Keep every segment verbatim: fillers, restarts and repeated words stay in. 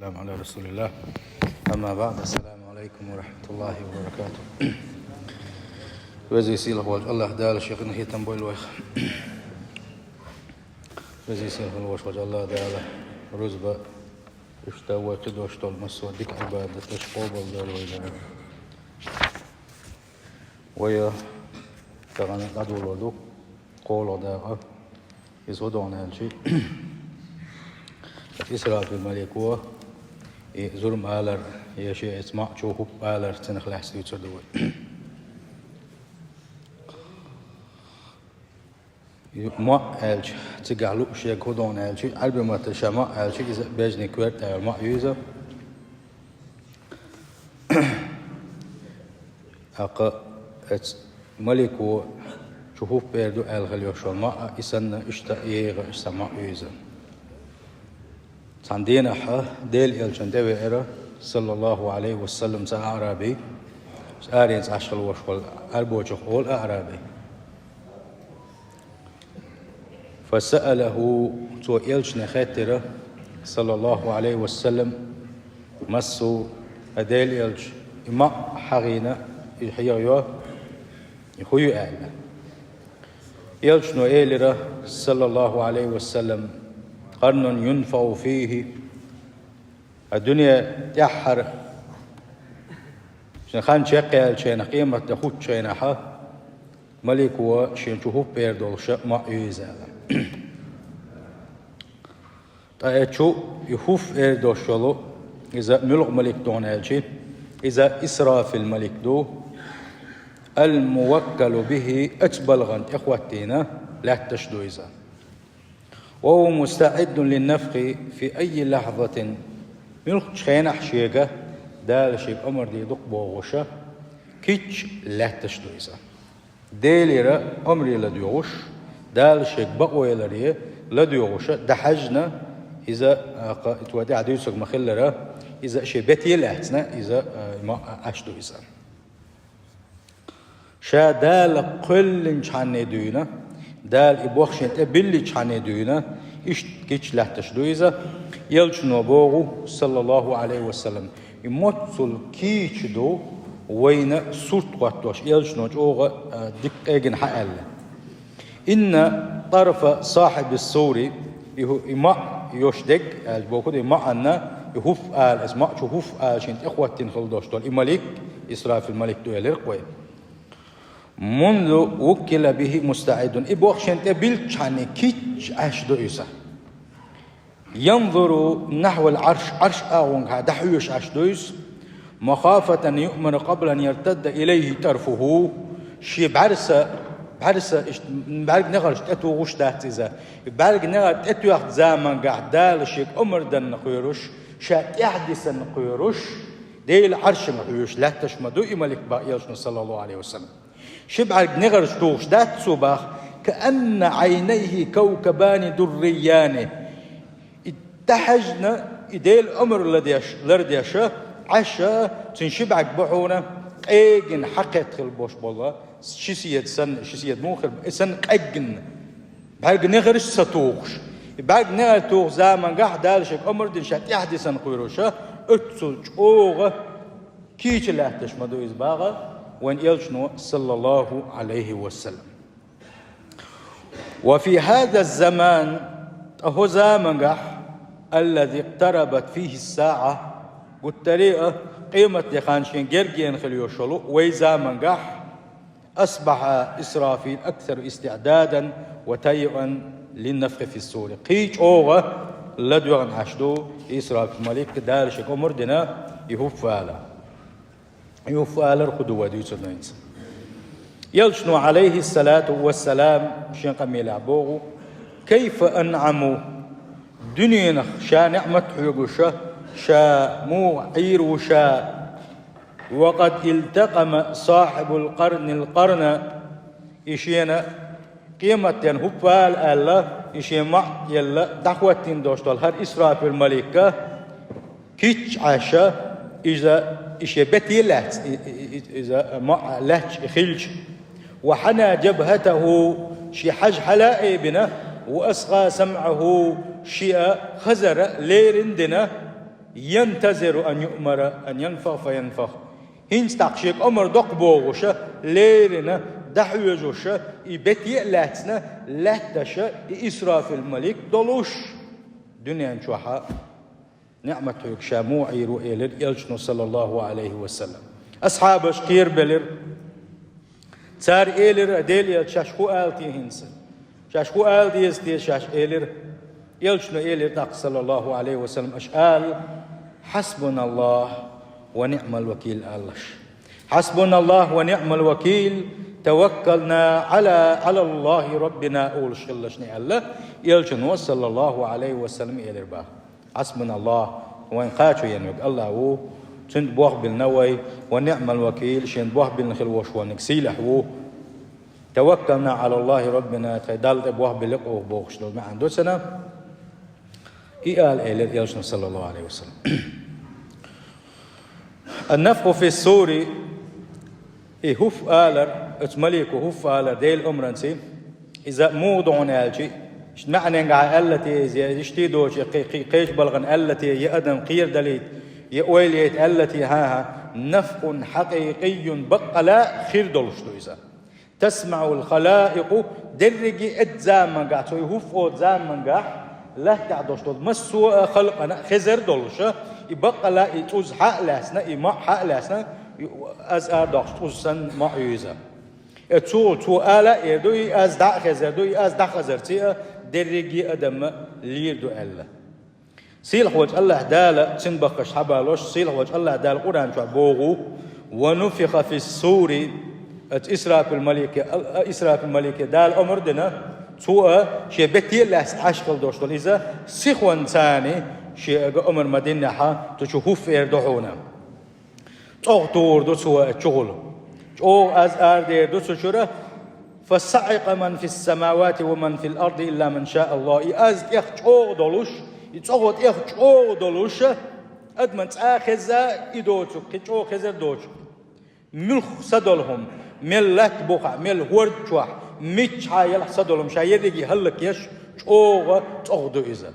السلام على رسول الله. أما بعد، السلام عليكم ورحمة الله وبركاته. Веза-сийлахь волчу АллахӀ Дала шен къинхетам бойла вайх. Веза-сийлахь волчу АллахӀ Дала рузба, иштта вай кхидош долу массо а дика Ӏибадаташ къобалдойла вайна. Вай тахана дӀадолор ду кхоалгӀа дакъа. Иза хӀун ду аьлча, Исрафил малико и зурма алар, я шен эца маӀа чу хӀуппа алар, цунах лаьцна дуьйцур ду вай. И маӀа аьлча, цигахь лууш ерг хӀун ду аьлча, Ӏаьрбийн маттахь ша маӀа аьлча, иза бежниг коьрта аьлла маӀа ю иза. ТӀаккха эца малико чу хӀуппа эр ду аьлла хила йолуш йолу маӀа, и санна иштта еха, иштта маӀа ю иза. Цхьана дийнахь Делан элчанна тӀевеара, саллаллаху Ӏалайхи ва саллам, цхьа аъраби, аренца Ӏаш хила волуш волу Ӏаьрбочух олу аъраби. فسأله, цо элчане хаьттира, саллаллаху Ӏалайхи ва саллам, массо а Делан элча, и маӀа хьахийна, и хьеха йо, и хӀун ю аьлла. Элчано элира, саллаллаху Ӏалайхи ва саллам, قرن ينفع فيه, а дуьне тӀаьххьара, шен хан чекхъяьллачу хенахь, къематде хӀуттучу хенахь, малико шен чу хӀуппа эр долуш маӀа ю иза аьлла. Ткъа и чу и хӀуффа эр долуш йолу, иза муьлха малик ду аьлча, иза Исрафил малик ду, الموكل به, эца балхана тӀехӀоттийна лаьтташ ду иза. وهو مستعد للنفخ في أي لحظة, муьлххачу хенахь шега Дала шега омра дийр ду-кх бохуша, кийча лаьтташ ду иза. Делера омре ладоьгӀуш, Дала шега бакъо яларе ладоьгӀуша, дӀахьаьжна, иза, а, кха-, итво тӀаьхьа дуьйцург ма-хиллара, иза шен бете лаьцна, иза, а, ма-, а, Ӏаш ду иза. Ша Дала кхоьллинчхьанне дуьйна, Дала и бохшен тӀе билличхьанне дуьйна, иштта кийча лаьтташ ду иза. Элчано боху, саллаллаху Ӏалайхи ва саллам, и моццул кийча ду вайна сурт хӀоттош, элчано чӀогӀа, а, дика къегина хьан аьлла. إن طرف صاحب الصور, и хӀу-, и маӀа йолуш дерг, аьлча боху, и маӀанна, и хӀуффа ала, эца маӀа чу хӀуффа ала шен тӀехӀоттийна хила долуш долу и малик, Исрафил малик ду элира-кх вай. منذ وكل به مستعد. И бохшен тӀе билличхьанне кийча Ӏаш ду иза. ينظر نحو العرش, Ӏарш агӀонгахьа дӀахьоьжуш Ӏаш ду иза. مخافة أن يؤمر قبل أن يرتد إليه طرفه. Шен бӀаьрса, бӀаьрса, иштта бӀаьрг негӀарш тӀетухуш дац иза. БӀаьрг негӀар тӀетоьхначу замангахь Дала шега омра данна кхоьруш, ша тӀаьхьадисанна кхоьруш, Делан Ӏаршана хьоьжуш лаьтташ ма ду и малик, боху элчано, саллаллаху Ӏалайхи ва саллам. Ши бӀаьрг негӀарш тухуш дац цо, боху, كأن عينيه كوكبان دريان. И дӀахьаьжна, и Делан омра ладеш, лардеш, Ӏаш, цуьнан ши бӀаьрг бу хьуна къегина хьакхетта хила болуш болу, ши седа санна, ши седа муха хир бу, и санна къегина. БӀаьрг негӀарш ца тухуш. И бӀаьрг негӀар туху замангахь Дала шега омра дина ша тӀаьхьадисанна кхоьруш, оццул чӀогӀа кийча лаьтташ ма ду иза, боху вайн элчано, саллаллаху Ӏалайхи ва саллам. وفي هذا الزمان, ткъа хӀокху замангахь, الذي اقتربت فيه الساعة, гуттаре а къематде хан шен герга еана хила йолуш йолу вай замангахь, أصبح إسرافيل أكثر استعدادا وتهيئا للنفخ في الصور. Кхин чӀогӀа ладоьгӀна Ӏаш ду Исрафил малик, Дала шега омра дина и хӀуффа ала. И хӀуффа алар хӀун ду вай дуьйцур ду хӀинца. Элчано, Ӏалайхи ссалату ва ссалам, шен къамелехь боху: كيف أنعم, дуьненах ша ниӀмат хьоьгуш, ша муха Ӏийр ву ша, وقد التقم صاحب القرن القرن, и шена къематден хӀуффа ала аьлла, и шен маӀа елла дӀахӀоттийна долуш долу хӀара Исрафил малик кийча Ӏаш, иза, и шен бете лаьцна, и, и, и, иза маӀа лаьтташ и хилча. وحنى جبهته, шен хьаж хьала а айбина, وأصغى سمعه, шен хазар лерина дина, ينتظر أن يؤمر أن ينفخ فينفخ. ХӀинца тӀаккха шега омар доккха бохуша, леррина, дӀахьоьжуша, и бете а лаьцна, лаьтташа, и Исрафил малик долуш, дуьнен чохьа ниӀмат хьоьга ша муха Ӏийр ву, элира элчано, саллаллаху Ӏалайхи ва саллам. Асхьабаш кхерабелира. Цара элира: «Делан элча, шаьш хӀун ала те хӀинца? Шаьш хӀун ала деза те шаьш?» — элира. Элчано элира тӀаккха, саллаллаху Ӏалайхи ва саллам, аша ала: «حسبنا الله ونعم الوكيل», — алалаш. «حسبنا الله ونعم الوكيل، توكلنا على، على الله ربنا», — олуш хилалаш аьлла, элчано, саллаллаху Ӏалайхи ва саллам, элира боху. «حسبنا الله», вайн кхачо ен верг АллахӀ ву, цуьнга болх биллина вай, «ونعم الوكيل», шена болх биллина хила волуш верг сийлахь ву. «توكلنا على الله ربنا», тхайн Далла тӀе болх билли оха бохуш долу маьӀна ду цуьнан. И ала элира элчано, саллаллаху Ӏалайхи ва саллам. «النفخ في الصور», и хӀуф алар, оцу малико хӀуф алар Делан омранца, иза муха ду хьуна аьлча, иштта маьӀненгахь аьлла те иза, я иштта доцу, я кхе-, кхе-, кхечу балхана аьлла те, я адам кхерадалийта, я ойла яйта аьлла те, хӀан-хӀа, «نفخ حقيقي», баккъала а хир долуш ду иза. «تسمع الخلائق», дерриге а оцу заманангахь, цо и хӀуф оцу заманангахь, лаьттахь долуш долу массо а халкъана а хезар долуша, и баккъала а и цӀуз хьа а лаьцна, и маӀа хьа а лаьцна, и аз арадоккхуш цӀуз санна маӀа ю иза. Э, цо, цо ала а эр ду, и аз дӀа а хезар ду, и аз дӀахазарца а дерриге а адам лийр ду аьлла. Сийлахь волчу АллахӀ Дала, цуьнан баххаш хьабалош, сийлахь волчу АллахӀ Дала Къуръан чохь боху: «ونفخ في الصور», оцу Исрафил малике, ал-, а, Исрафил малике Дала омар дина, цо а шен бете а лаьцна Ӏаш хила долуш долу иза, сихонца шен ага омар ма-диннехь, цу чу хӀуф эр ду хьуна. ЦӀогӀа тухур ду цо оцу чухула. ЧӀогӀа аз арадер ду цу чуьра: «فصعق من في السماوات ومن في الأرض إلا من شاء الله». И аз тӀех чӀогӀа долуш, и цӀогӀа тӀех чӀогӀа долуш, адаман цӀа а хезна, и доцург, кхин чӀогӀа хезар доцург. Муьлхха са долу хӀума, мел латта бухахь, мел хӀорда чохь, миччахьа елахь са долу хӀума, ша ерриге хӀаллакъеш, чӀогӀа цӀогӀа ду иза.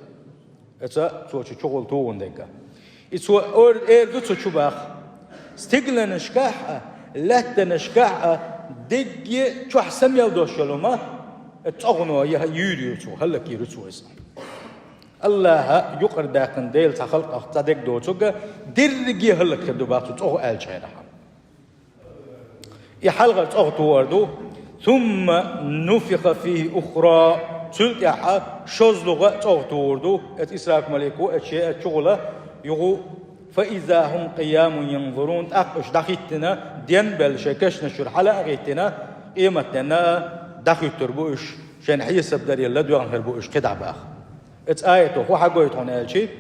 Эца цо чу чухула тухун дегга. И цо ор-, эр ду цу чу баха: стигланашкахь а, лаьттанашкахь а, дегге чохь са мел дош йолу ма, э, цӀогӀано я юьйр ю цо, хӀаллакйийр ю цо иза. АллахӀа юкъара даьккхина Делан цхьа халкъах цхьа дерг доцург а, дерриге хӀаллакьхир ду баха цу цӀогӀа аьллачу хенахь. И хьалхара цӀогӀа тухур ду, «ثم نفخ فيه أخرى», цул тӀаьхьа шозлагӀа а цӀогӀа тухур ду, эца Исрафил малико, эца шен эца чухула юху, «فإذا هم قيام ينظرون», тӀаккха уьш дӀахӀиттина, денбелла шайн кешнаш чуьра хьала а гӀиттина, къематденна а дӀахӀуьттур бу уьш, шайна хьесап дарал ладоьгӀна хир бу уьш кхидӀа баха. Эца аято хӀун хьагойту хьуна аьлчи,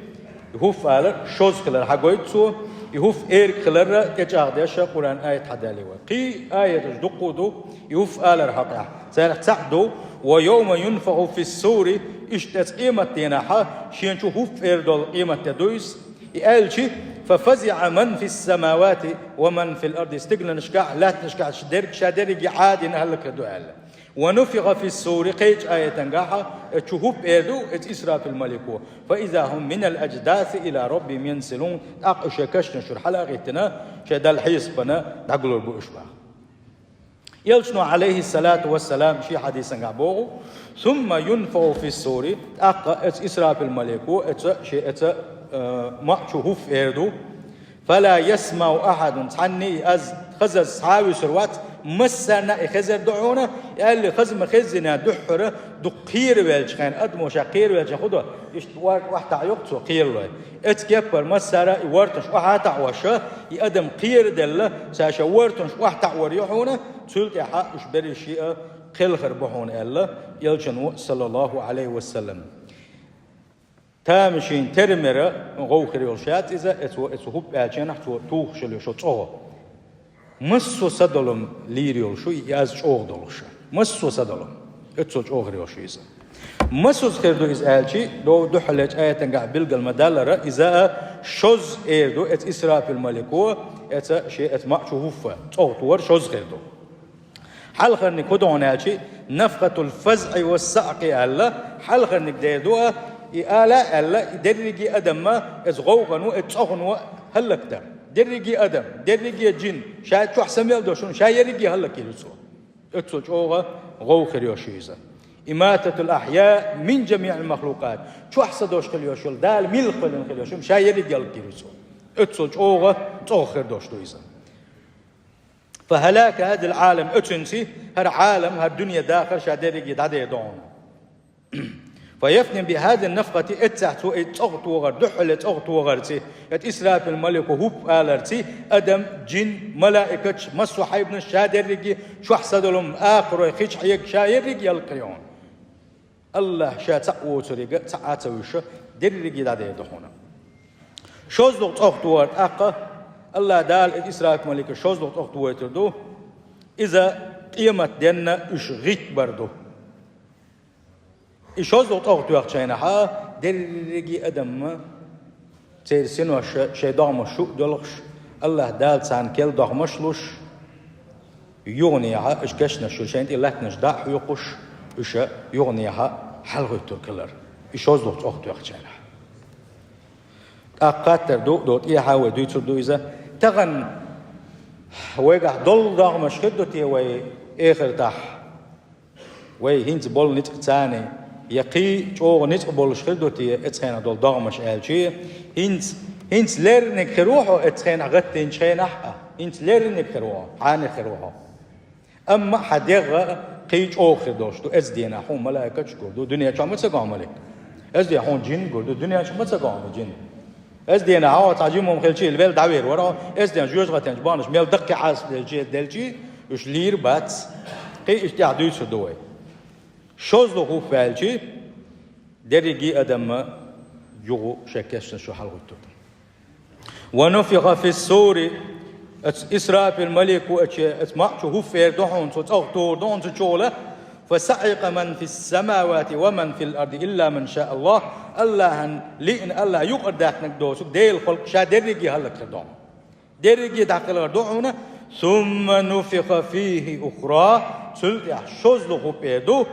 и хӀуф алар шозза хилар хьагойту цо, и хӀуф эрг хиларра тӀечӀагӀдеш Къуръан аят хьадалийна вай. Кхин аяташ дуккха а ду, и хӀуф алар хьокъехь. Царах цхьаъ ду: «ويوم ينفخ في الصور», иштта эца къематденахьа, шен чу хӀуф эр долу къематде ду иза, и аьлчи, «ففزع من في السماوات ومن في الأرض», стигланашкахь, лаьттанашкахь дерг ша дерриге Ӏадина хӀаллакьхир ду аьлла. «ونفخ في الصور», кхечу аятангахьа, э, чу хӀуп эр ду, эца Исрафил малико. «فإذا هم من الأجداث إلى ربهم ينسلون». ТӀаккха уьш шайн кашнаш чуьра хьала а гӀиттина, шайн Далла хьесапана дӀагулур бу уьш баха. Элчано, Ӏалайхиссалату вассалам, шен хьадисангахь боху: «ثم ينفخ في الصور», тӀаккха эца Исрафил малико, эца, шен эца, э, маӀа чу хӀуп эр ду, «فلا يسمع أحد», цхьанний аз хазаза схьа а вуьсур вац, массарна а и хезар ду хьуна, и аьлли хаза ма-хеззина дуьххьара, дукха кхеравеллачу хенахь, адамо ша кхеравеллачу хенахь хӀун до, иштта вар-, охьатаӀа йоккху цо кхералой. Эца кеппара массара а и вортанаш охьатаӀош, и адам кхераделла, ша шен вортанаш охьатаӀор ю хьуна, цул тӀаьхьа уьш берриш а кхелхар бу хьуна аьлла, Элчано, саллаллаху Ӏалайхи ва саллам. Тамашийна тера мера гӀовгӀа хир йолуш яц иза, эца, эца хӀуп аьллачу хенахь цо тухуш хила ю шо цӀогӀа. Массо а садолум лийр йолуш ю, и аз чӀогӀа долуш. Массо а садолум. Эццо чӀогӀа хир йолуш ю иза. Масуза хир ду иза аьлчи, дов дуьххьалечу аятангахь билгал ма-даллара, иза а шозза эр ду, эца Исрафил малико, эца шен эца маӀа чу хӀуффа, цӀогӀа тохар шозза хир ду. Хьалхарниг хӀун ду хьуна аьлчи, «نفخة الفزع والصعق» аьлла, хьалхарниг дер ду а, И ала аьлла, и дерриге адам ма, эца гӀовгӀано, эца цӀогӀано хӀаллакдар. Дерриге адам, дерриге жин, ша чохь са мел долчунна, ша ерриге хӀаллакйийр ю цо. Оццул чӀогӀа гӀовгӀа хир йолуш ю иза. Имататул ахья мин жамиъил махлукъат. Чохь са долуш хила йолуш йолу, Дала мила кхоьллина хила йолуш, ша ерриге хӀаллакйийр ю цо. Оццул чӀогӀа, цӀогӀа хир долуш ду иза. Фа хӀалака хӀазал Ӏалам, оцуьнца хӀара Ӏалам, хӀара дуьне дахар ша дерриге дӀадер ду хьуна. Фа яфни би хӀазин нафхати, эццахь цо и цӀогӀа тогӀар, дуьххьале цӀогӀа тогӀарций, эта Исрафил малико хӀуп аларций, адам, жин, малаикаташ, массо а хьайбанаш ша дерриге чохь са долу, акхарой хиш хьега ша ерриге хӀаллакйийр ю хьуна. АллахӀ ша цхьаъ воцург цхьа а ца вуьйш, дерриге дӀадер ду хьуна. ШозлагӀа цӀогӀа тогӀар тӀаккха, АллахӀ Дала и Исрафил малико шозлагӀа цӀогӀа тойтур ду, иза къематденна уьш гӀиттабар ду. И шозлагӀа цӀогӀа тоьхначу хенахь, дерриге адам ма, церан синош шайн догӀмаш шу а доьлхуш, АллахӀ Дала царна керла догӀмаш а луш, юханехьа, уьш кешнаш шу шайна тӀе латтанаш дӀа а хьоькхуш, уьш юханехьа хьалагӀуьттур хилар, и шозлагӀа цӀогӀа тоьхначу хенахь. ТӀаккха хаттар ду, до тӀехьа вай дуьйцур ду иза. Тахана вайгахь долу догӀмаш хир ду те вай эхартахь? Вай хӀинца болу ницкъ царний, я кхин а чӀогӀа ницкъ болуш хир ду те эцу хенахь долу догӀмаш аьлчи? ХӀинца, хӀинца лерриниг хир ву хьо эцу хенахь гӀаттийначу хенахь а? ХӀинца лерриниг хир ву хьо, хьаниг хир ву хьо? Амма хьан дегӀ а кхин а чӀогӀа хир долуш ду. Эцу денахь хьуна малаикаташ гур ду, дуьнен чохь ма ца го хьуна малик. Эцу денахь хьуна жин гур ду, дуьнен чохь ма ца го хьуна жин. Эцу денахь хьо цхьа жима хӀума хилчи, велдавер вара хьо, эцу денахь жоьжахатин бахьанаш мел даккхий хьаста делчи, делчи, уьш лийр бац. Кхин а иштта тӀаьхьа дуьйцур ду вай. ШозлагӀа хӀуп ваьлчи, дерриге адам ма юха шайн кешнаш шу хьалагӀуьттур ду. «Ва нуфиха фис-сури», оцу Исрафил малико оцу, оцу маӀа чу хӀуп эр ду хьуна, цо цӀогӀа тур ду хьуна цу чухула, «фа саӀикъа ман фис-самавати ва ман фил-арди илла ман шаа АллахӀ», АллахӀан лиъна, АллахӀ юкъара даьккхинарг доцург, Делан халкъ ша дерриге хӀаллакьхир ду хьуна. Дерриге дӀакхелхар ду хьуна, «сумма нуфиха фихи ухра», цул тӀаьхьа шозлагӀа хӀуп эр ду,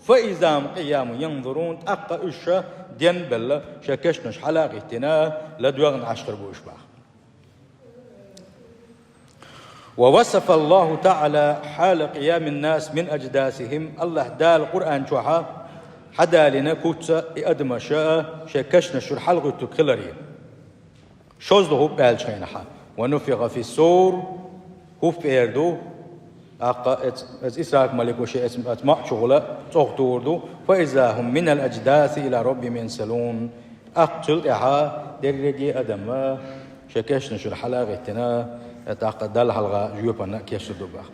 «фа иза хӀум къиямун янзурун», тӀаккха уьш ша денбелла, шайн кешнаш хьала а гӀиттина, ладоьгӀна Ӏаш хир бу уьш боху. «Ва васафа Аллаху таӀала хьала къиямин-нас мин аждасихим», АллахӀ Дала Къуръан чохьа хьадалийна куц и адамаша шайн кешнаш чуьра хьалагӀуьттург хиларе. ШозлагӀа хӀуп аьллачу хенахьа, «ва нуфиха фис-сур», хӀуп эр ду, тӀаккха эц-, эц Исрафил малико шен эц-, эц маӀа чухула цӀогӀа тур ду, «фа иза хӀум минал аждаси ила раббихим янсилун». ТӀаккха цул тӀаьхьа дерриге адам ма шайн кешнаш чуьра хьала а гӀиттина, тӀаккха Далла хьалха жоьпанна кечдур ду боху.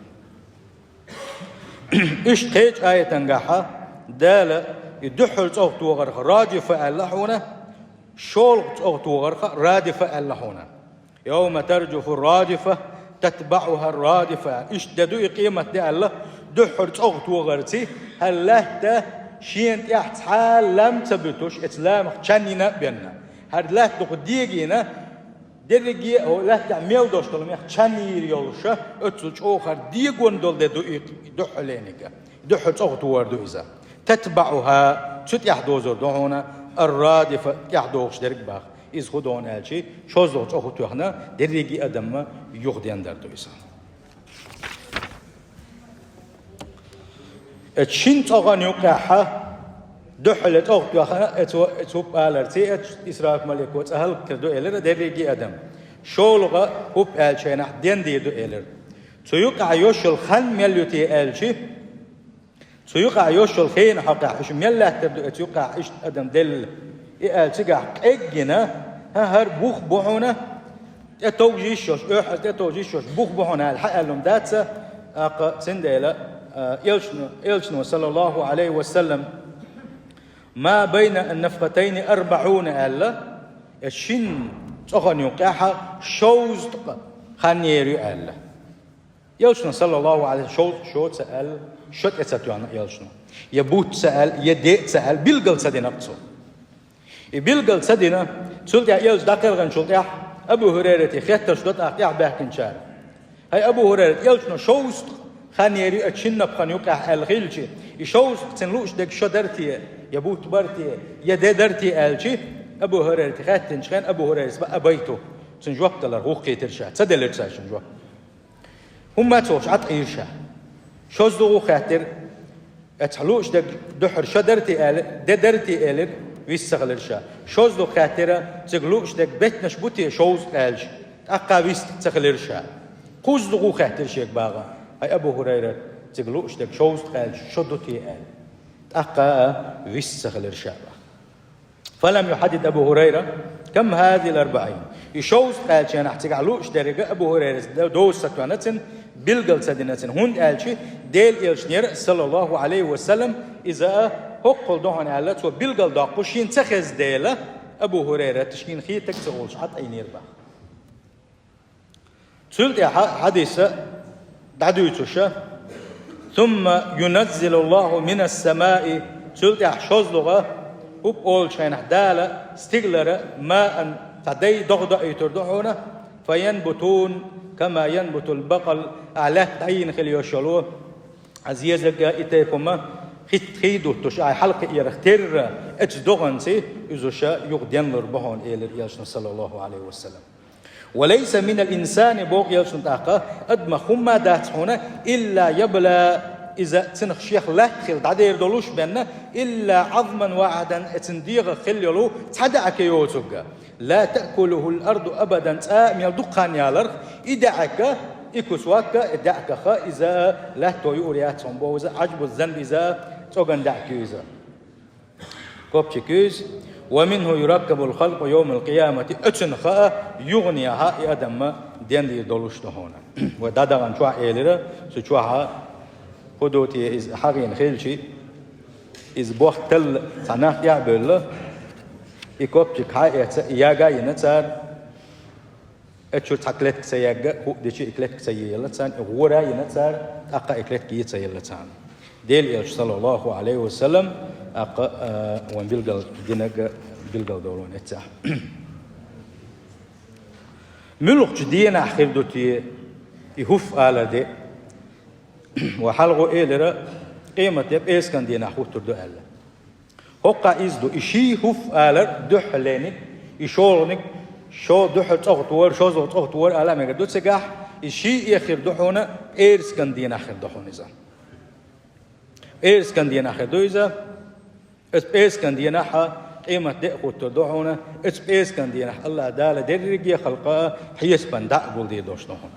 Иштта кхечу аятангахьа Дала и дуьххьара цӀогӀа тогӀарх радифа аьлла хьуна, шолгӀа цӀогӀа тогӀарх радифа аьлла хьуна. «Йовма таржуфу радифа, татбаӀуха радифа». Иштта де ду и къемат де аьлла, дуьххьара цӀогӀа тогӀарций, хӀара лаьтта шена тӀехь цхьа а лам ца буьтуш, эца ламах чан йина а бенна. ХӀара лаьтта дукха дегийна, дерриге а лаьттахь мел долуш долу мех чан йийр йолуша, оццул чӀогӀа хӀара дегон долу де ду и дуьххьаленига. Дуьххьара цӀогӀа тогӀар ду иза. «ТатбаӀуха», цу тӀехь дозур ду хьуна, «ар-радифа», тӀехь догӀуш дерг боху. Иза хӀун ду аьлчи, шозлагӀа цӀогӀа хӀу тоьхна, дерриге адам ма юха дендар ду иза. Эцу шина цӀогӀан юккъехьа, дуьххьале цӀогӀа тоьхна, эцу, эцу хӀуп аларций, эцу Исрафил малико цкъа хӀаллакьхир ду элира дерриге адам. ШолгӀа хӀуп аьллачу хенахь дендийр ду элира. Цу юккъехь йолуш йолу хан мел ю те аьлчи, цу юккъехь йолуш йолу хенан хьокъехь, уьш мел лаьттар ду эцу юккъехь иштта адам делла? И аьлла цигахь къеггина, хӀан, хӀара бух бу хьуна, тӀе товжа йиш йолуш, оьхьаза тӀе товжа йиш йолуш бух бу хьуна аьлла, хьаьалла дац, тӀаккха цундела, а, элчано, элчано, саллаллаху Ӏалайхи ва саллам, «Ма байна ан-нафхатайни арбаӀуна», аьлла, эцу шина цӀогӀан юккъехьа шовзткъа хан ер ю аьлла. Элчано, саллаллаху Ӏалайхи, шовзткъа шо ца аьлла, шо тӀе ца тоьхна элчано. Я бутт ца аьлла, я де а ца аьлла, билгал ца дина цо. И билгал ца дина, цул тӀаьхьа элча дӀакхелхинчул тӀаьхьа Абу ХӀурайрате хеттарш до тӀаккха тӀаьхьа баьхкинчара. ХӀай Абу ХӀурайрат, элчано шовзткъа хан ер ю оцу шина напхан юккъехь аьлла хилчи, и шовзткъа цуьнан лууш дерг шо дара те? я бутт бар те, я де дар те аьлча, Абу Хурайрата хаьттинчу хенахь Абу Хурайрас баьхкира: «Абайту». Цуьнан жоп далар гӀуллакх кхийтира ша, ца делира ша шен жоп. ХӀумма а ца хууш, Ӏад Ӏийра ша. ШозлагӀа хаьттира, эцхьа лууш дерг дуьххьара шо дара те аьлла, де дара те элира, вист ца хилира ша. ШозлагӀа хаьттира, цига лууш дерг беттанаш бу те шовзткъа аьлча, тӀаккха вист ца хилира ша. КхозлагӀа хаьттира шега баха: «ХӀай Абу Хурайра, цига лууш дерг шовзткъа аьлча, шо ду те?» аьлла. ТӀаккха а вист ца хилира ша баха. فلم يحدد أبو هريرة كم هذه الأربعين. И шовзткъа аьллачу хенахь цигахь лууш деррига Абу Хурайрас д-, доза ца тоьхна цуьнан, билгал ца дина цуьнан, хӀунда аьлча Делан Элчанера, саллаллаху Ӏалайхи ва саллам, иза хӀоккхул ду хьуна аьлла, цо билгал доккхуш шена ца хезна дела, Абу Хурайрата шена хетарг ца олуш Ӏад Ӏийнера баха. Цул тӀаьхьа хьадиса дӀадуьйцуша: ثم ينزل الله من السماء, цул тӀаьхьа шозлагӀа, хӀуп олучу хенахь Дала стигалара ماء, цхьа дай догӀа доуьйтур ду хьуна, فينبتون كما ينبت البقل, ахь лаьтта дӀайина хила йолуш йолу, а зезаг а, и тайпа хӀума хи-, хи дуттуш, ахь хьалакхиарх терра, оцу догӀанца иза ша юха денлур бу хьуна, элира Элчано, саллаллаху Ӏалайхи ва саллам. وليس من الإنسان, боху Элчано тӀаккха, адамах хӀумма а дац хьуна, إلا يبلى, иза цунах шех латта хила дӀадер долуш бен, إلا عظما واحدا, оцу дегӀах хила йолу цхьа даьӀахк йоцург. لا تأكله الأرض أبدا, цкъа а мел дукха хан яларх, и даьӀахк, и кусок, и даьӀахках иза латто юур яц хьуна, боху иза, عجب الذنب, иза цӀоган даьӀахк ю иза. Копчик ю иза. ومنه يركب الخلق يوم القيامة, оцунах а юханехьа и адам а денлийр долуш ду хьуна. Вай дӀадаханчохь элира, цу чохь а хӀун ду те иза хьагӀийна хилча, иза бохк талла цхьа нах тӀе а бевлла, и копчик хьа а эцна, и яга а йина цара, Оцу чуьра цхьа клетка ца ягга, хӀуъа дича и клетка ца елла царна, и гӀора а йина цара, тӀаккха и клетка е ца елла царна. Делан Элча, саллаллаху Ӏалайхи ва саллам, тӀаккха, а, вайн билгал динарг билгал долу вайн эццехь. Муьлхачу дийнахь хир ду те и хӀуф алар де? Ва хьалхо элира, къематде пӀераскан дийнахь хӀуттур ду аьлла. ХӀокхо иза ду, и ший хӀуф алар дуьххьалниг, и шолгӀаниг, шо дуьххьал цӀогӀа тора, шозлагӀа цӀогӀа тора ала мегар ду цигахь, и ший эххар ду хьуна пӀераскан дийнахь хир ду хьуна иза. ПӀераскан дийнахь хир ду иза, оцу пӀераскан дийнахь а къематде а хӀуттур ду хьуна, оцу пӀераскан дийнахь АллахӀ Дала дерриге а халкъа а хьесапан дӀа а гулдийр долуш ду хьуна.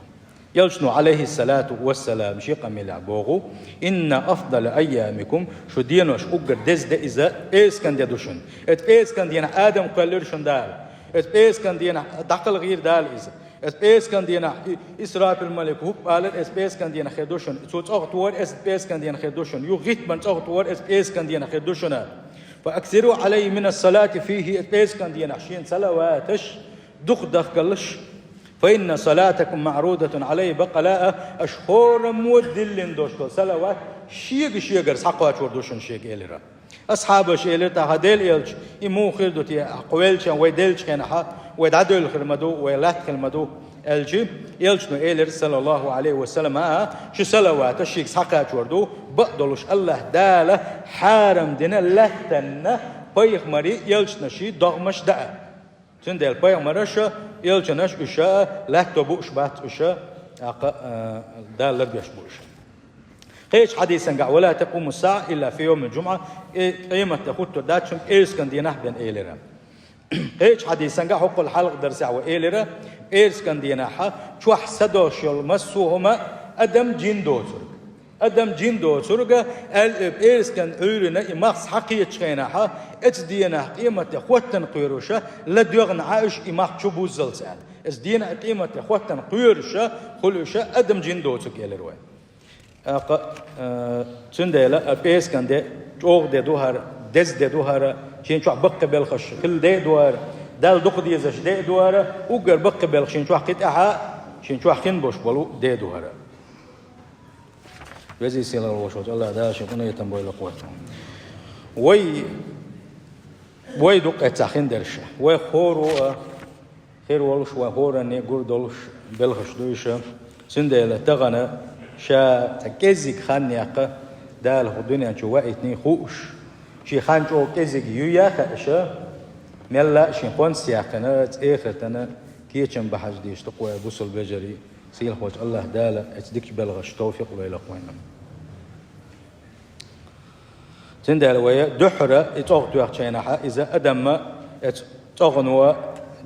Элчано, Ӏалайхиссалату вассалам, шен къамелехь боху: «Инна афдала айямикум», шу денош уггар деза де иза пӀераскан де ду шуна. Оцу пӀераскан дийнахь Адам кхоьллира шуна Дала. Оцу пӀераскан дийнахь дӀакхалхийра Дала иза. Оцу пӀераскан дийнахь и-, Исрафил малик хӀуп алар, оцу пӀераскан дийнахь хир ду шуна. Цо цӀогӀа тора, оцу пӀераскан дийнахь хир ду шуна. Юха гӀиттаман цӀогӀа тора, оцу пӀераскан дийнахь хир ду шуна. «Фа аксиру Ӏалайя мина ссалати фийхи», оцу пӀераскан дийнахь шена салаваташ дукха дахкалаш. «Фа инна салатакум маӀрудатун Ӏалайя бакъалаа», аша хӀораммо диллина долуш долу салават шега-шегара схьакхочур ду шуна шега, элира. Асхьабаша элира тӀаккха: «Делан Элча, и муха хир ду те, кху веллачу вай деллачу хенахь, вай дӀадевлла хир ма ду, вай латта хир ма ду», аьлча, Элчано элира, саллаллаху Ӏалайхи ва саллам: «А, шу салаваташ шега схьакхочур ду, бакъдолуш АллахӀ Дала хьарам дина лаьттанна пайхамарий, элчанаший догӀмаш даа». Цундела пайхамараша, элчанаша уьш латто бууш бац уьш, тӀаккха, а, Дала ларбеш бу уьш. Кхечу хьадисангахь: «Ва ла такуму ссаӀа илла фи йовмил жумӀа», э, къематде хӀуттур дац шуна пӀераскан дийнахь бен, элира. Кхечу хьадисангахь, хӀокхул хьалха дарсехь вай элира, пӀераскан дийнахь чохь са долуш йолу массо а хӀума адам, жин доцург. Адам, жин доцург, аьлла, пӀераскан Ӏуьйранна и мах схьакхетачу хенахь, оцу дийнахь къематде хӀоттана кхоьруш, ладоьгӀна Ӏа уьш и мах чу буззалц аьлла. Оцу дийнахь къематде хӀоттана кхоьруш хуьлу уьш адам, жин доцург, элира вай. ТӀаккха, а, цундела а пӀераскан де чӀогӀа де ду хӀара, деза де ду хӀара, шен чохь баккхий белхаш хилла де а ду хӀара, Далла дукха дезаш де а ду хӀара, уггар баккхий белхаш шен чохь кхин тӀаьхьа, шен чохь хин болуш болу де а ду хӀара. Везий сийлахь волуш волчу АллахӀ Дала шен къинхетам бойла кхоччуш. Вай, вай ду-кх эццахь хин дерш. Вай хӀора а хир волуш, вай хӀоранна гур долуш белхаш ду уьш. Цундела тахана ша цхьа кӀеззиг хан яккха Дала хӀокху дуьнен чу ваийтиний хууш, Шен хан чӀогӀа кӀезига юй а хаа, иштта мелла а шен къонца яьккхина, цӀехартана кечам бахьаш дийш тукхой бусул вежарий, сийлахьволчу АллахӀ Дала эца дикачу белхаш товфикъ лойла вайна. Цундела вай дуьххьара и цӀогӀа тоьхча хенахь, иза адамма эца цӀогӀано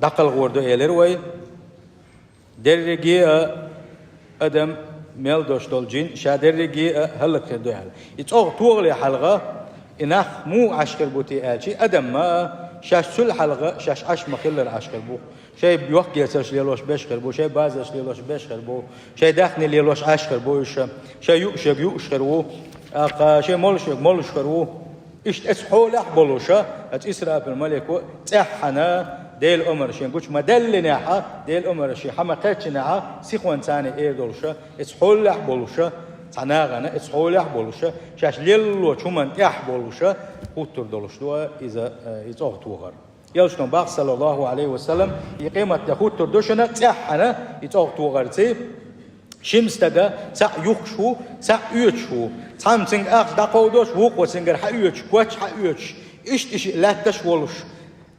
дӀакхалхор ду элира вай. Дерриге а адам мел долуш долу жин ша дерриге а хӀаллакьхир ду аьлла. И цӀогӀа тохале хьалха, и нах муха Ӏаш хир бу те аьлча, адамма а шаьш цул хьалха шаьш Ӏаш ма-хиллара Ӏаш хир бу. Шайн йоккхаецарш лелош берш хир бу, шайн базарш лелош берш хир бу, шайн даьхни лелош Ӏаш хир бу уьш, шайн юуш ерг юуш хир ву, тӀаккха шайн молуш ерг молуш хир ву. Иштта эца хьолехь а болуша, эца Исрафил малико цӀеххьана Делан омра шен гучу ма-даьллинехь а, Делан омра шен хьан ма-кхаьччинехь а, сихонца эр долуша, эца хьолехь а болуша, цхьа нахана эца хьолехь а болуша, шаьш леллочу хӀуманна тӀехь а болуша, хӀуттур долуш ду иза, э, и цӀогӀа тохар. Элчано боху, саллаллаху Ӏалайхи ва саллам, и къематде хӀуттур ду шуна цӀеххьана и цӀогӀа тохарций. Шимма стага цхьаъ юхкуш ву, цхьаъ оьцуш ву. Цхьамма цуьнга ахча дӀакховдош, вукхо цуьнгара хьаоьцуш, коч хьаоьцуш, иштта и шиъ лаьтташ а волуш,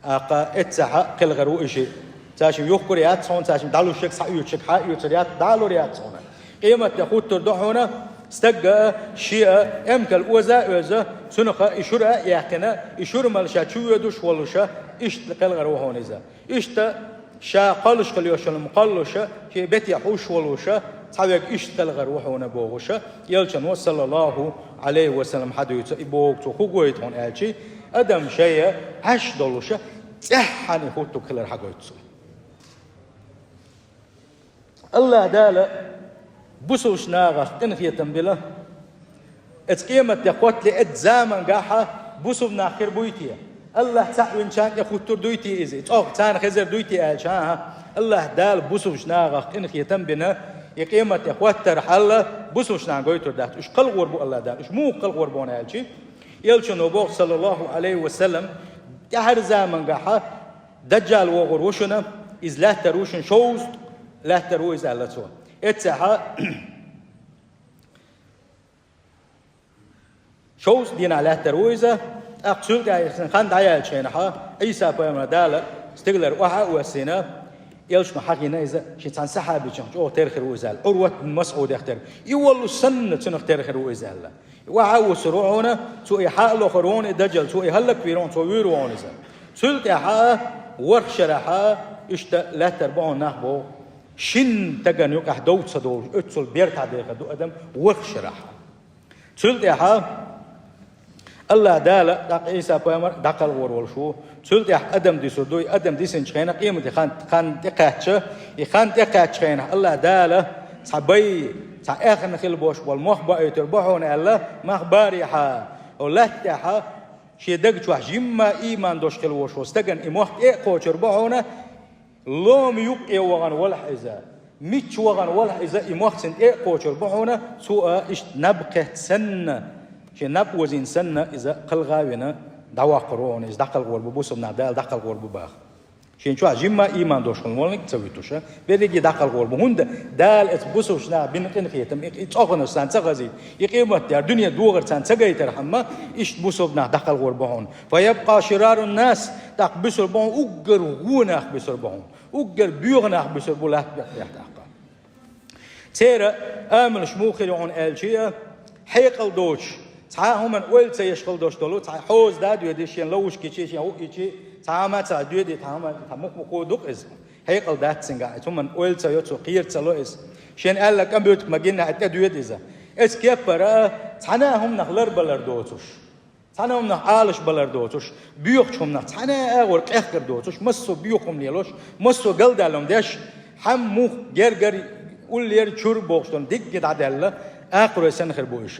тӀаккха эццахь а кхелхар ву и шиъ. Цаьшимма юхкур яц хьуна, цаьшимма дӀалуш ерг схьаоьцуш ерг хьаоьцур яц, дӀалур яц хьуна. Къематде хӀуттур ду хьуна стага а, шиъ а эмкал оза а оьза, цунах а и шура а яьккхина, и шура мел ша чу воьдуш а волуша, иштта кхелхар ву хьуна иза. Иштта ша кхоллуш хила йолуш йолу кхоллуша, шен бете хьуш волуша, цхьаверг иштта кхелхар ву хьуна бохуша, Элчано, саллаллаху Ӏалайхи ва саллам, хьадуьйцу и боху цо хӀун гойту хьуна аьлча, адам шайн Ӏаш долуша, цӀеххьана и хӀуттург хилар хьагойту цо. АллахӀ Дала бусулбачу нахах къинхетам била. Эца къематде хӀоттале эца замангахьа бусулба нах хир буй те? АллахӀ цхьаъ винчарна тӀе хӀуттур дуй те иза? И цӀогӀа царна хезар дуй те аьлча, хӀан-хӀа, АллахӀ Дала бусулбачу нахах къинхетам бина, и къематде хӀоттар хьалла бусулбачу нахана гойтур дац. Уьш кхалхор бу АллахӀ Дала. Уьш муха кхалхор бу хьуна аьлча, Элчано боху, саллаллаху Ӏалайхи ва саллам, тӀаьхьара замангахьа Даджал вогӀур ву шуна, иза лаьттар ву шуна, шовзткъа лаьттар ву иза, аьлла цо. Эццехьа шовзткъа дийнахь лаьттар ву иза, тӀаккха цул тӀаьхьа хан дӀаяьллачу хенахьа, Ӏийса-пайхамар Дала стигалара охьа а оьссина, Элчано хьахийна иза, шен цхьана сахьабичух чӀогӀа тера хир ву иза аьлла, Ӏурват бин МасӀудех тера. И воллуш санна, цунах тера хир ву иза аьлла. Охьа а вуссур ву хьуна, цо и хьа а лохур ву хьуна, и Даджал, цо и хӀаллаквийр ву хьуна, цо вуьйр ву хьуна иза. Цул тӀаьхьа ворхӀ шарахьа иштта лаьттар бу хьуна нах боху, шина стагана юкъахь дов ца долуш, оццул бертахь дехар ду адам ворхӀ шарахьа. Цул тӀаьхьа АллахӀ Дала тӀаккха Ӏийса-пайхамар дӀакхалхор волуш ву. Цул тӀаьхьа адам дисур ду, и адам дисинчу хенахь къематан хан, хан тӀекхаьчча, и хан тӀекхаьччу хенахь АллахӀ Дала цхьа бай, цхьа эхна хила бош болу мох баийтур бу хьуна аьлла, мах барехьа, хӀо латта тӀехьа шен даг чохь жимма а ийман долуш хила волуш волу стагана и мох тӀе а кхочур бу хьуна, лома юккъе вахана валахь иза, мичча вахана валахь иза, и мох цунна тӀе а кхочур бу хьуна, цо а иштта наб кхетта санна, шен наб озийна санна, иза кхалха а вина, дӀаваккхур ву хьуна, иза дӀакхалхор бу, бусулба нах Дала дӀакхалхор бу баха. Шен чохь жимма а ийман долуш хила волниг ца вуьтуша, берриге дӀакхалхор бу. ХӀунда Дала эца бусулбачу наха бина къинхетам, и, и цӀогӀанаш царна ца хазийта, и къематдер дуьне догӀар царна ца гайтархьама, иштта бусулба нах дӀакхалхор бу хьуна. Фа ябкъа ширарун нас, тӀаккха буьсур бу хьуна уггар вон нах буьсур бу хьуна. Уггар боьха нах буьсур бу латта бехкехь тӀаккха. Церан амалш муха хир ю хьуна аьлча, хьекъал доцуш, цхьа а хӀуманна ойла ца еш хила долуш долу, цхьа хьоза да а доьдий, шен ловушка йичий, шен хӀуъ йичий, цхьа хӀума а ца доьдий, цхьа хӀума, цхьа мух-мухо дукха иза. Хьекъал дац цуьнгахь, иза хӀуманна ойла ца йо цо, кхера ца ло иза. Шен аьлла кӀан буьтук ма гинна, хьаьтта тӀедоьду иза. Эцу кеппара цхьана а хӀуманах ларбалар доцуш. Цхьана а хӀуманах Ӏалашбалар доцуш, боьхачу хӀуманах цхьана а агӀор къехкар доцуш, массо а боьха хӀума лелош, массо а галдаьлла хӀума деш, хьан мух, гергара, уллера, чуьра бохуш долу дигга дӀадаьлла, акхарой санна хир бу уьш.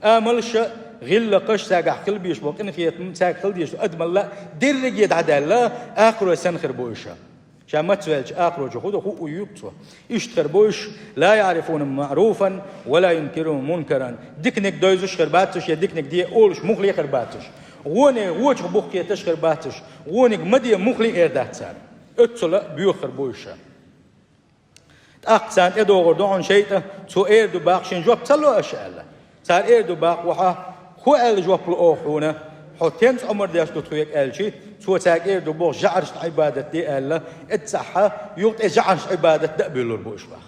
Амалша, гӀиллакхаш, цаьргахь хила безаш болу къинхетам, цаьрга хила дезаш долу адамалла дерриге дӀадаьлла, акхарой санна хир бу уьш. Ша мацвелча акхарочу хӀун ду, хӀуъу юьйцу цо. Иштта хир бу уьш: ла яърифуна маъруфан ва ла юнкируна мункаран. Диканиг девзаш хир бац уьш, я диканиг де олуш муххале хир бац уьш. ВӀоне вочух бухкхеташ хир бац уьш. ВӀонига ма де муххале эр дац цара. Оццул боьха хир бу уьш. ТӀаккха царна тӀедогӀур ду хьуна шайтӀа, цо эр ду баккха, шен жоп ца ло аша аьлла. Цара эр ду баккха, вахьа, хӀун аьлла жоп ло оха хьуна? Хьо тенца омар деш ду тхоьга аьлчи, цо цаьрга эр ду боху, жӀарашна Ӏибадат де аьлла, эццахьа юха тӀе жӀарашна Ӏибадат да а буьллур бу уьш баха.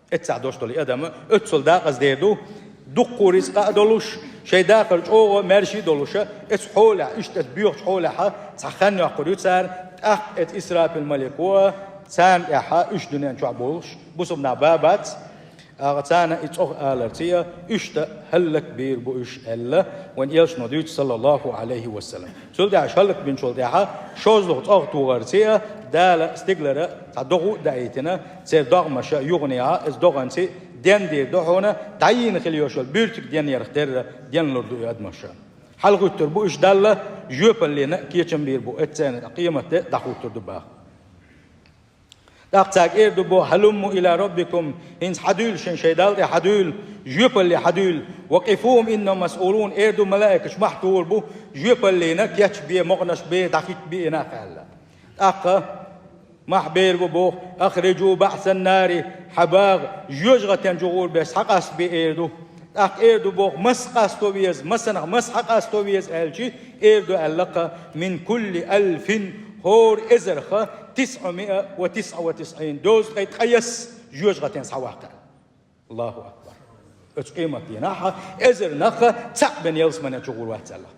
Эццахь дош долу и адам оццул дакъаза дер ду, дуккха рицкъа а долуш, шайн дахар чӀогӀа маьрша а долуша, эцу хьолехь, иштта эцу боьхачу хьолехьа цхьа хан йоккхур ю цара, тӀаккха эцу Исрафил малико царна тӀехьа уьш дуьнен чохь болуш, бусалба нах бан бац, ТӀаккха царна и цӀогӀа аларций а, иштта хӀаллакбийр бу уьш аьлла, вайн элчано дуьйцу, саллаллаху Ӏалайхи ва саллам. Цул тӀаьхьа хӀаллакбинчул тӀаьхьа шозлагӀа цӀогӀа тухарций а, Дала стигалара цхьа догӀа а даийтина, церан догӀмаша юханехьа, иза догӀанций дендийр ду хьуна, дӀайийна хила йолуш йолу буьртиг денъярх терра денлур ду и адамаша. ХьалагӀуьттур бу уьш Далла, жоьпаллина кечам бийр бу, эццена къематде дӀахӀуттур ду баха. ТӀаккха цаьрга эр ду боху: «Хьалумму иля роббикум», хӀинца хьадуьйла шайн, шайн Далла тӀе хьадуьйла, жоьпалле хьадуьйла, «ва къифухум иннахум масъулун», эр ду малаикаш, мохь тухур бу, жоьпаллина кечбе, могӀанаш бе, дӀахӀиттабе и нах аьлла. ТӀаккха мохь бер бу боху: «Ахриджу баъсан нари», хьабагӀа, жоьжахатен чугӀур беш схьакъасто бе эр ду. ТӀаккха эр ду боху: «Мас къасто веза, масанах мас схьакъасто веза?» аьлчи, эр ду аьлла-кха: «Мин кулли алфин», хӀора эзарха, «тисъу миа ва тисъа ва тисъин», дозткъе ткъайесна жоьжахатен схьаваккха. Аллаху акбар! Оцу къематдийнахьа эзар нах цхьаъ бен ялсамане чугӀур вац аьлла.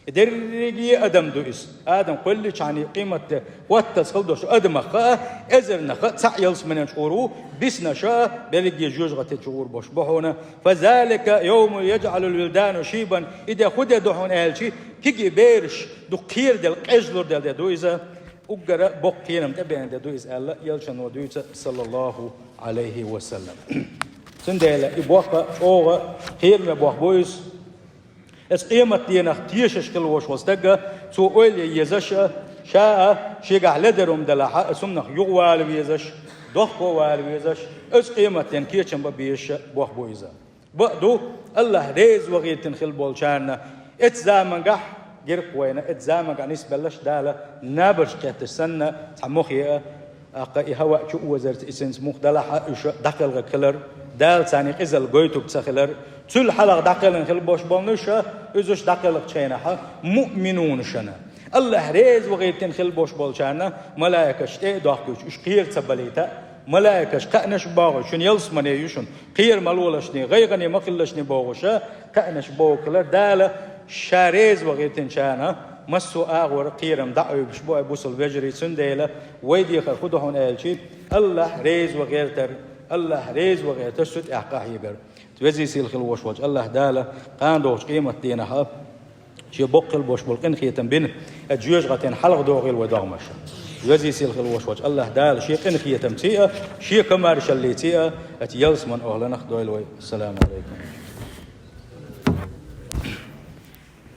Дерриге адам ду иза. Адам кхоьллинчхьана къематде хӀоттаза хила долуш адамах а, эзар нах а цхьаъ ялсамане чугӀур ву, биснаша а берриге жоьжахате чугӀур болуш бу хьуна. «Фазалика йовмун яджӀалул вилдану шийбан». И де хӀун де ду хьуна аьлчи, кегий бераш дукха кхераделла, къежлур делла де ду иза. Уггара боккха кхерам тӀебеана де ду иза аьлла, элчано дуьйцу, саллаллаху Ӏалайхи ва саллам. Цундела и боккха, чӀогӀа кхераме боккха бу иза. Эцу къематденах тешаш хила волуш волу стага, цо ойла е езаш а, ша а шегахь ледара хӀума делахьа, эцу хӀуманах юхавала везаш, дохко вала везаш, оцу къематден кечам бан безаш а боккха бу иза. Бакъ ду, Аллахь реза ван гӀертина хила болчарна, эцу замангахь, герга вайна, эцу замангахь нисбеллаш Дала набарш кхетташ санна, цхьа мохе а, тӀаккха и хӀаваъ чу озарца и синца мух далахьа, уьш дӀакхелхарг хилар, Дала царна къизалла гойтург ца хилар, цул хьалха дӀакхелхина хила болуш болнуш а, уьш дӀакхелхачу хенахьа, муъминунашна. Аллахь реза ван гӀертина хила болуш болчарна, малаикаш тӀе а дохкуьйтуш, уьш кхера ца балийта, малаикаш кхаънаш а богӀуш, шуна ялсамане ю шуна, кхера ма лолашний, гӀайгӀане ма хилалашний бохуша, кхаънаш боху хилар, Дала ша реза ван гӀертинчарна массо а агӀор кхерам дӀа а Ӏуьйбуш бу, ай бусалба вежарий, цундела вай дехар хӀун ду хьуна аьлчи, Аллахь реза ван гӀертар, Аллахь реза ван гӀертар, цу тӀехь къахьегар. Везий сийлахь хила волуш волчу Аллахь Дала кхана догӀучу къематденахьа, Шен боккха хила болуш болу къинхетам бина, оцу жоьжахатин хьалха догӀийла вай догӀмаш. Везий сийлахь хила волуш волчу Аллахь Дала Шен къинхетамций а, Шен комаьршаллиций а, оцу ялсаман охӀланах дойла вай. Ассаламу Ӏалайкум.